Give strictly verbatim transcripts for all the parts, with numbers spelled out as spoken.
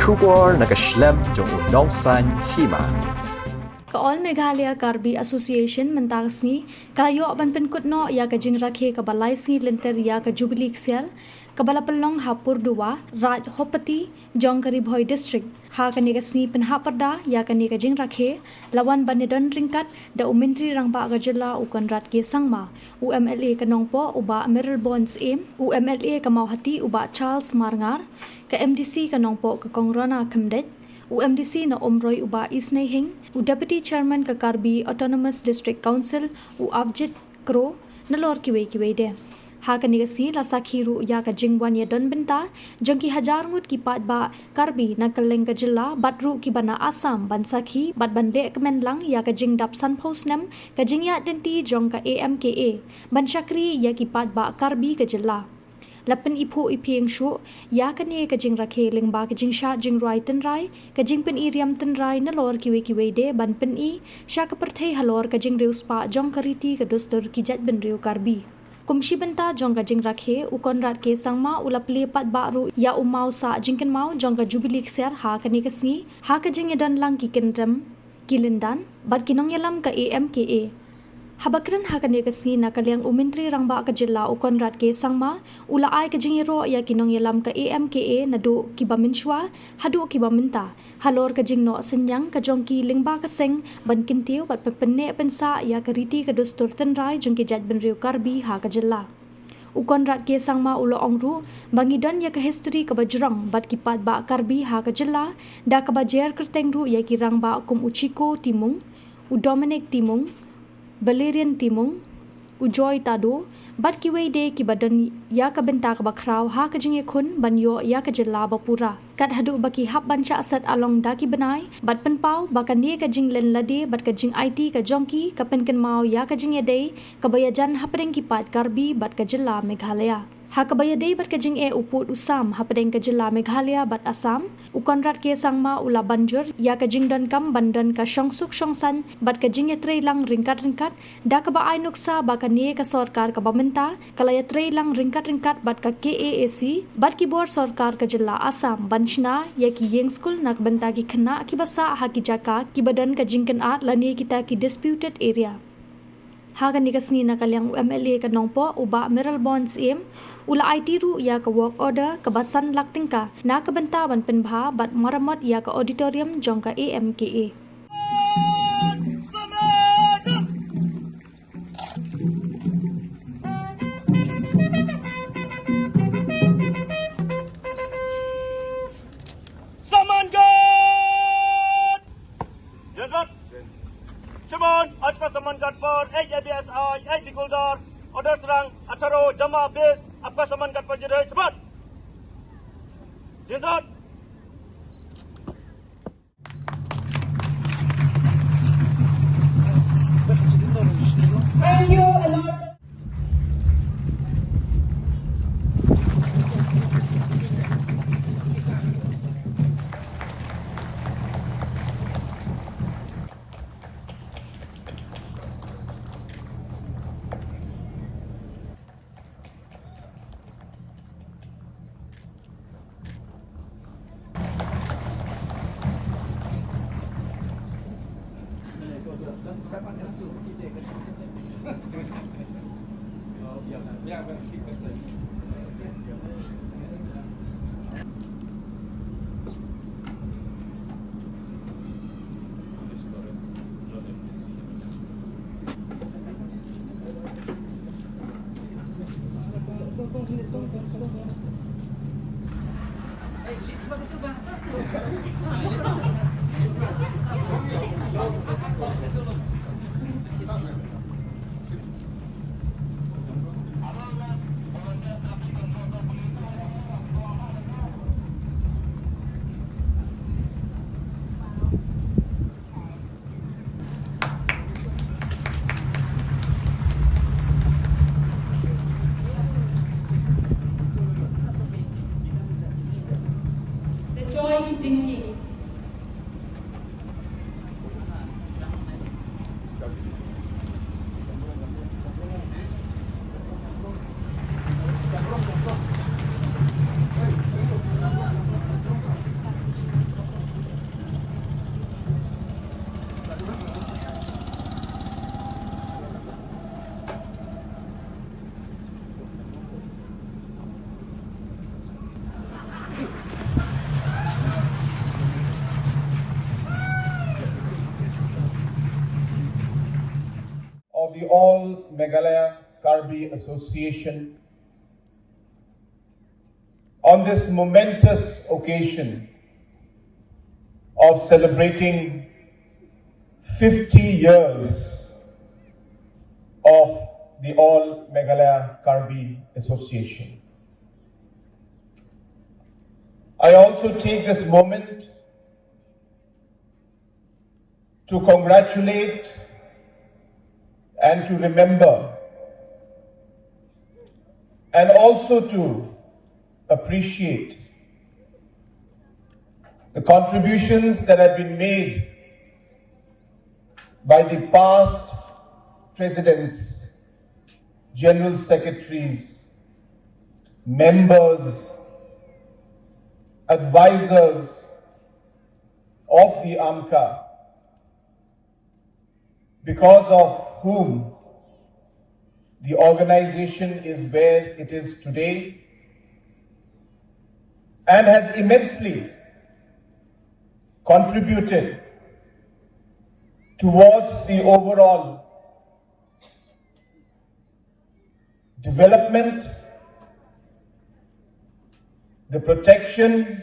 Khubor na ka shlem jong u Nongsaiñ Hima. Ka All Meghalaya Karbi Association mynta ka sngi ka la ïoh ban pynkut noh ïa ka jingrakhe kaba lai sngi lynter ïa ka Jubilee Ksiar kaba la pynlong ha Purduwa, Raid Hopati, jong ka Ri Bhoi District. Ha kane ka sngi pynhap pyrda ïa kane ka jingrakhe la wan ban ïadon ryngkat da u Myntri Rangbah ka Jylla u Conrad K Sangma, u M L A ka Nongpoh u Bah Mayralborn Syiem, u M L A ka Mawhati u Bah Charles Marngar, ka M D C ka Nongpoh ka Kong Rona Khymdeit, u M D C na Umroi u Bah Isnei Hing, u Deputy Chairman ka Karbi Autonomous District Council u Avjit Kro, nalor kiwei kiwei de. Ha kane ka sngi la sakhi ruh ïa ka jingwan ïadon bynta jong ki hajar ngut ki paidbah Karbi na kylleng ka jylla bad ruh kiba na Assam ban sakhi bad ban leh kmen lang ïa ka jingdap sanphew snem ka jingïaid lynti jong ka A M K A ban shakri ïa ki paidbah Karbi ka jylla. La pyniphuh iphieng shuh ïa kane ka jingrakhe lyngba ka jingshad jingrwai tynrai, ka jingpyni riam tynrai nalor kiwei kiwei de ban pyni sha ka pyrthei halor ka jingriewspah jong ka riti ka dustur ki jaitbynriew Karbi. Kum shi bynta jong ka jingrakhe, u Conrad K Sangma u la plie paidbah ruh ïa u mawsah jingkynmaw jong ka Jubilee Ksiar ha kane ka sngi ha ka jingïadon lang ki kynrem, ki lyndan bad ki nongïalam ka A M K A. Haba kren ha kane ka sngi na ka liang u Myntri Rangbah ka Jylla u Conrad K Sangma u la ai ka jingïaroh ïa ki nongïalam ka A M K A naduh kiba mynshuwa haduh kiba mynta halor ka jingnoh synñiang ka jong ki lyngba ka seng ban kyntiew bad pynpynneh pynsah ïa ka riti ka dustur tynrai jong ki jaitbynriew Karbi ha ka jylla. U Conrad K Sangma u la ong ruh ba ngi don ïa ka history kaba jrong bad ki paidbah Karbi ha ka jylla da kaba jer kyrteng ruh ïa ki rangbah kum u Chiko Timung, u Dominic Timung, Valerian Timung, u Joy Tado bad kiwei de kiba don ïa ka bynta kaba khraw ha ka jingïakhun ban ïoh ïa ka jylla ba pura. Kat haduh ba ki hap ban shah set along da ki bnai bad pynpaw ba kane ka jinglen lade bad ka jingaiti ka jong ki ka pynkynmaw ïa ka jingïadei kaba ïajan hapdeng ki paid Karbi bad ka jylla Meghalaya. Ha kaba ïadei bad ka jingeh u pud u sam hapdeng ka jylla Meghalaya bad Assam, u Conrad K Sangma u la ban jur ïa ka jingdonkam ban don ka shongsuk shongsaiñ bad ka jingïatreilang ryngkat ryngkat da kaba ai nuksa ba kane ka sorkar kaba mynta ka la ïatreilang ryngkat ryngkat bad ka K A A C bad ki bor sorkar ka jylla Assam ban shna ïa ki ïing skul na ka bynta ki khynnah kiba sah ha ki jaka kiba don ka jingkynad lane kita ki disputed area. Ha kane ka sngi na ka liang u M L A ka Nongpoh u Bah Mayralborn Syiem u la aiti ruh ïa ka work order kaba san lak tyngka na ka bynta ban pynbha bad maramot ïa ka auditorium jong ka A M K A. Samman Ghat! Jensot! Shimon, aaj ka Samman Ghat par ek A B S I, ek Dikuldar, order sarang acharo jama bis, aapka Samman Ghat par jide, shimon! Jensot! All Meghalaya Karbi Association on this momentous occasion of celebrating fifty years of the All Meghalaya Karbi Association. I also take this moment to congratulate and to remember and also to appreciate the contributions that have been made by the past presidents, general secretaries, members, advisors of the AMCA, because of whom the organization is where it is today and has immensely contributed towards the overall development, the protection,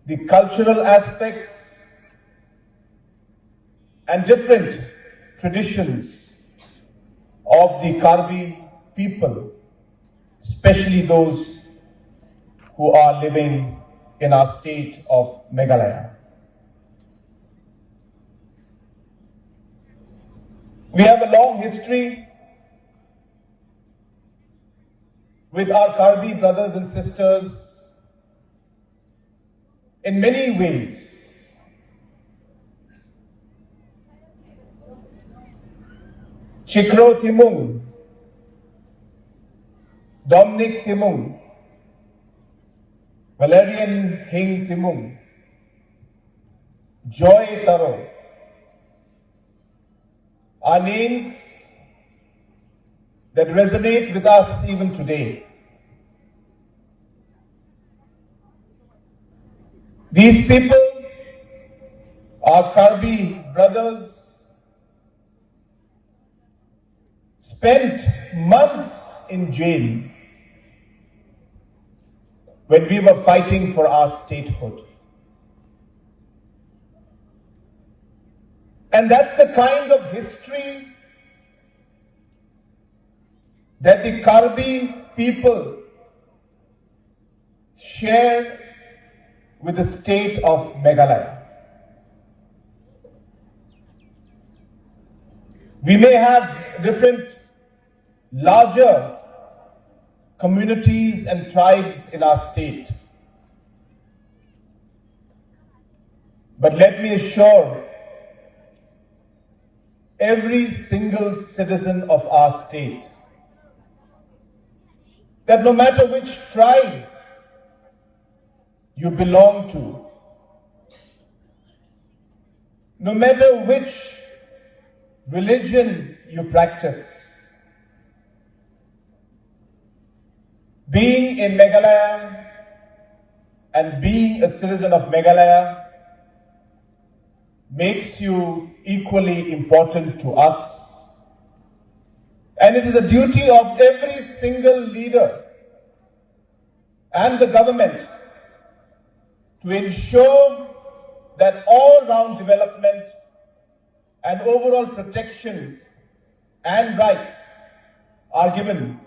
the cultural aspects, and different traditions of the Karbi people, especially those who are living in our state of Meghalaya. We have a long history with our Karbi brothers and sisters in many ways. Chikro Timung, Dominic Timung, Valerian Hing Timung, Joy Taro, are names that resonate with us even today. These people, our Karbi brothers, spent months in jail when we were fighting for our statehood. And that's the kind of history that the Karbi people share with the state of Meghalaya. We may have different, larger communities and tribes in our state, but let me assure every single citizen of our state that no matter which tribe you belong to, no matter which religion you practice, being in Meghalaya and being a citizen of Meghalaya makes you equally important to us. And it is the duty of every single leader and the government to ensure that all-round development and overall protection and rights are given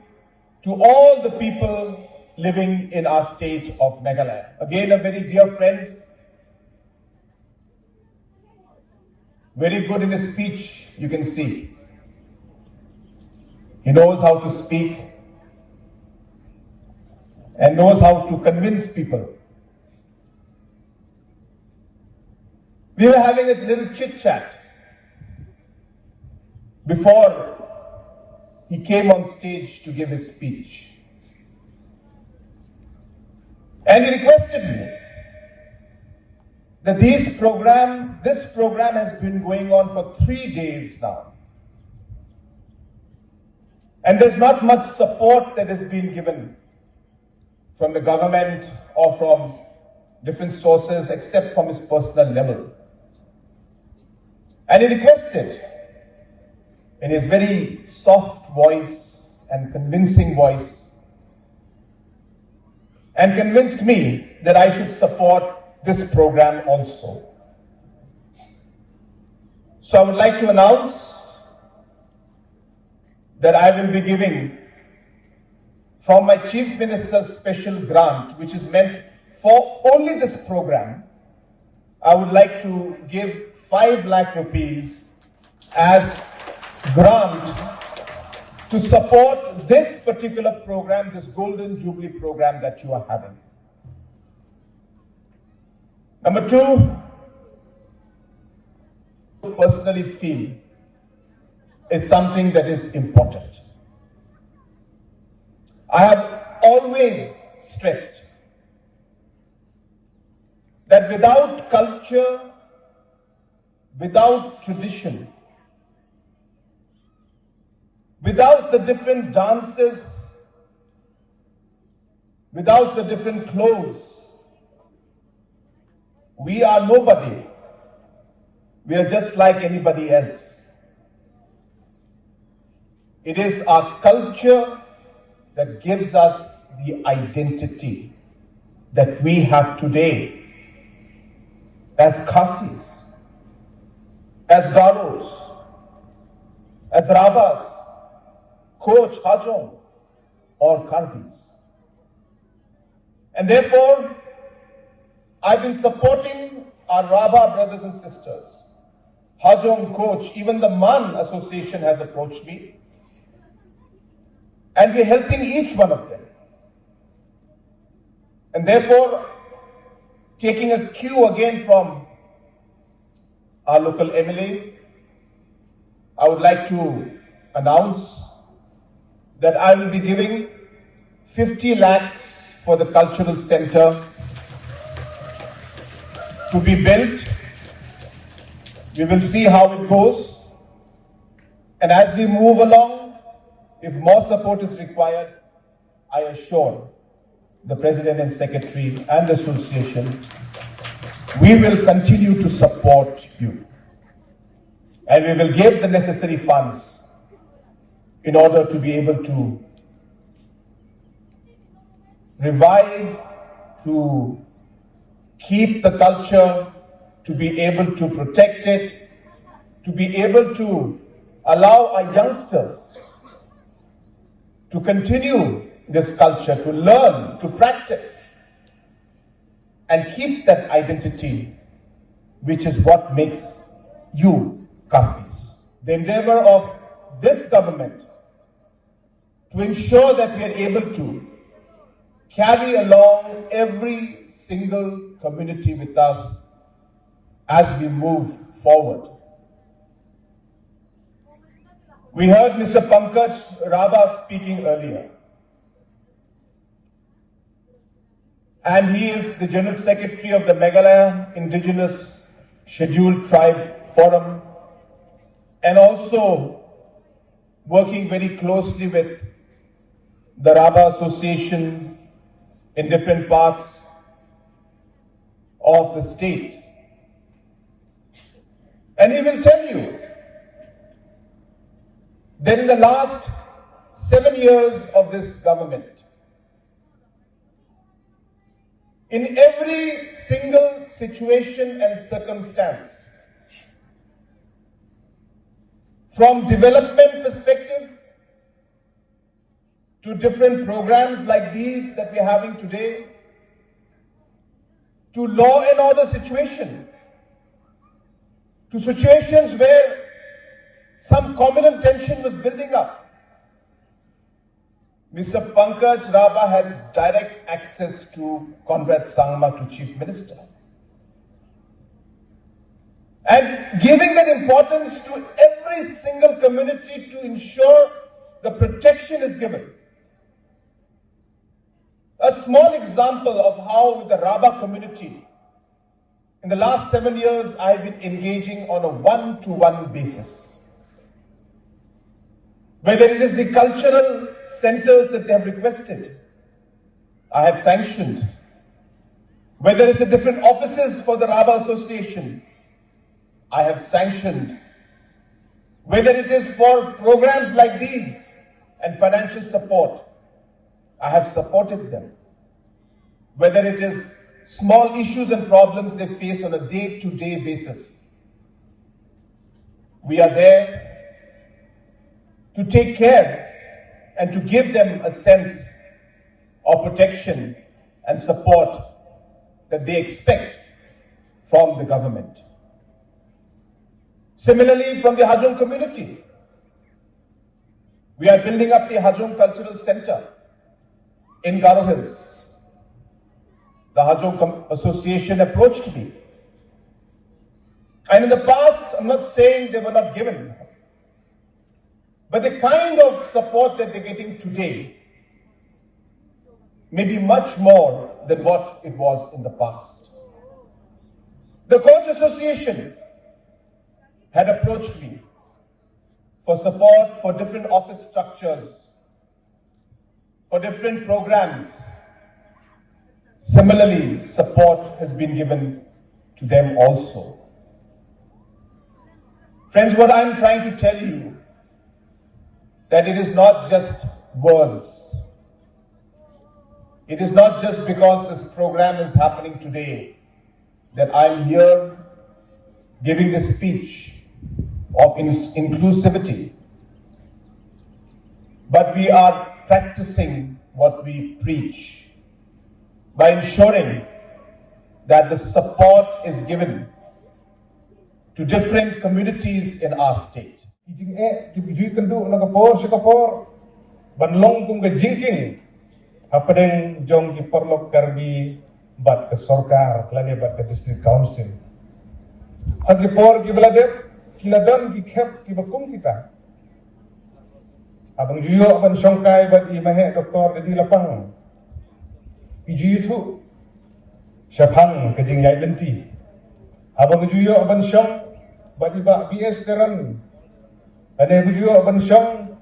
to all the people living in our state of Meghalaya. Again, a very dear friend, very good in his speech, you can see. He knows how to speak and knows how to convince people. We were having a little chit chat before he came on stage to give his speech. And he requested me that this program, this program has been going on for three days now. And there's not much support that has been given from the government or from different sources except from his personal level. And he requested in his very soft voice and convincing voice and convinced me that I should support this program also. So I would like to announce that I will be giving from my Chief Minister's special grant, which is meant for only this program, I would like to give five lakh rupees as grant to support this particular program, this Golden Jubilee program that you are having. Number two, personally feel is something that is important. I have always stressed that without culture, without tradition, without the different dances, without the different clothes, we are nobody. We are just like anybody else. It is our culture that gives us the identity that we have today as Khasis, as Garos, as Rabas, Koch, Hajong, or Karbis. And therefore, I've been supporting our Rabha brothers and sisters. Hajong, Koch, even the Man Association has approached me. And we're helping each one of them. And therefore, taking a cue again from our local M L A, I would like to announce that I will be giving fifty lakhs for the cultural center to be built. We will see how it goes. And as we move along, if more support is required, I assure the president and secretary and the association, we will continue to support you. And we will give the necessary funds in order to be able to revive, to keep the culture, to be able to protect it, to be able to allow our youngsters to continue this culture, to learn, to practice, and keep that identity, which is what makes you Karpis. The endeavor of this government to ensure that we are able to carry along every single community with us as we move forward. We heard Mister Pankaj Rabha speaking earlier, and he is the General Secretary of the Meghalaya Indigenous Scheduled Tribe Forum, and also working very closely with the Rabha Association in different parts of the state. And he will tell you that in the last seven years of this government, in every single situation and circumstance, from development perspective to different programs like these that we're having today, to law and order situation, to situations where some communal tension was building up, Mister Pankaj Rabha has direct access to Conrad Sangma, to Chief Minister. And giving that importance to every single community to ensure the protection is given. A small example of how the Rabha community in the last seven years, I've been engaging on a one-to-one basis. Whether it is the cultural centers that they have requested, I have sanctioned. Whether it's the different offices for the Rabha Association, I have sanctioned, whether it is for programs like these and financial support, I have supported them. Whether it is small issues and problems they face on a day-to-day basis, we are there to take care and to give them a sense of protection and support that they expect from the government. Similarly, from the Hajong community, we are building up the Hajong Cultural Center in Garo Hills. The Hajong Com- Association approached me. And in the past, I'm not saying they were not given, but the kind of support that they're getting today may be much more than what it was in the past. The Koch Association had approached me for support for different office structures, for different programs. Similarly, support has been given to them also. Friends, what I'm trying to tell you, that it is not just words. It is not just because this program is happening today that I'm here giving this speech of in- inclusivity, but we are practicing what we preach by ensuring that the support is given to different communities in our state. Ki jingeh ki ju ïakynduh na ka por sha ka por ban long kum ka jingkieng hapdeng jong ki paralok Karbi bad ka sorkar lane bad ka district council. Ha ki por kiba la dep ki la don ki khep kiba kum kita. Haba nga ju ïoh ban shongkai bad i Maheh Doktor Dadielapang, i ju ïathuh shaphang ka jingïaid lynti. Haba nga ju ïoh ban shong bad i Bah B S Teron, lane nga ju ïoh ban shong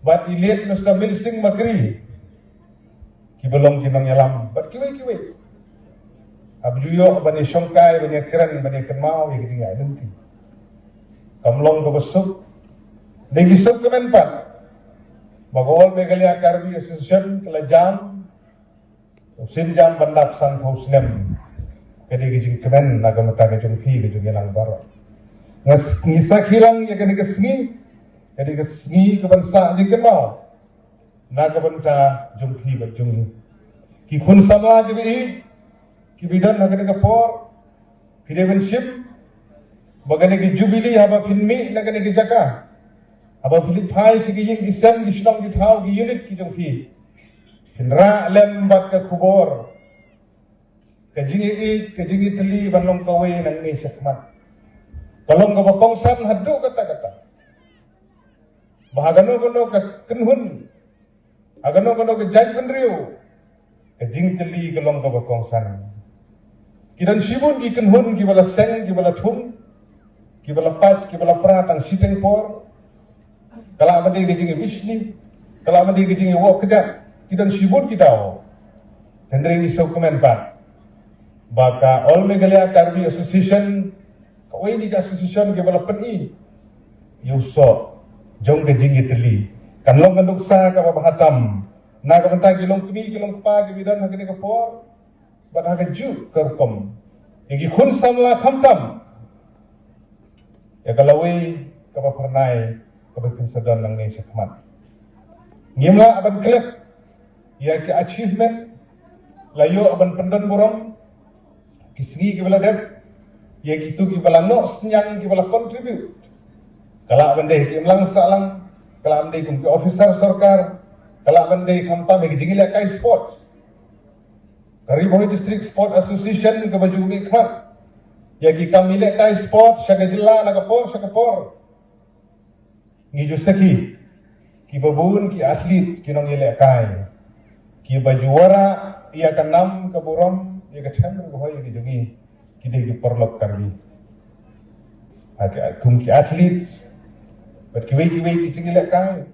bad i late Mister Milsing Makri, kiba long ki nongïalam bad kiwei kiwei. Haba ju ïoh ban ïashongkai, ban ïakren, ban ïakynmaw ïa ka jingïaid lynti, kam long kaba suk. Dei ki suk kmen pat ba ka All Meghalaya Karbi Association ka la jam, u sienjam ban dap sanphew snem. Ka dei ka jingkmen na ka bynta ka jong phi, ka jong ngi lang baroh. Nga s- ngi sakhi lang ïa kane ka sngi, ka dei ka sngi kaban sah jingkynmaw na ka bynta jong phi bad jong ngi. Ki khun samla kiba ïeit kiba don ha kane ka por, phi dei ban shim ba kane ka jubili, haba phin mih na kane ka jaka, haba phi leit phai sha ki ïing ki sem, ki shnong ki thaw, ki unit ki jong phi, phin rah lem bad ka khubor, ka jingïeit, ka jingïatylli ban long kawei nangne shakhmat. Ka long kaba kongsan haduh katta katta. Ba ha kano kano ka kynhun, ha kano kano ka jaitbynriew, ka jingtylli ka long kaba kongsan. Ki don shibun ki kynhun kiba la seng, kiba la thung, kiba la pait, kiba la pra tang shiteng por. Ka lah ban dei ka jingïabishni, ka lah ban dei ka jingïawok kjat. Ki don shibun ki daw. Hynrei ngi sngewkmen pat ba ka All Meghalaya Karbi Association, kawei na ki association kiba la pyni ïa u soh jong ka jingïatylli, kan long ka nuksa kaba bha tam na ka bynta ki longkmie ki longkpa kiba don ha kane ka por, bad ha kajuh ka rukom ïa ki khun samla, khamtam ïa ka lawei kaba phyrnai kaba phin sa don nangne shakhmat. Ngim lah ban klet ïa ki achievement, la ïoh ban pyndon burom ki sngi kiba la dep ïa kito kiba la noh synñiang, kiba la contribute. Ka lah ban dei ki imlang sahlang, ka lah ban dei kum ki officer sorkar, ka lah ban dei khamtam ïa ki jingïalehkai sport. Ka Ri Bhoi District Sport Association kaba ju mihkhmat ïa ki kam ïalehkai sport sha ka jylla na ka por sha ka por. Ngi ju sakhi kiba bun ki athlete, ki nongïalehkai kiba ju wanrah ïa ka nam ka burom, ïa ka them Ri Bhoi ïa ka jong ngi, ki dei ki paralok Karbi. Ha ki, kum ki athlete bad kiwei kiwei ki jingïalehkai.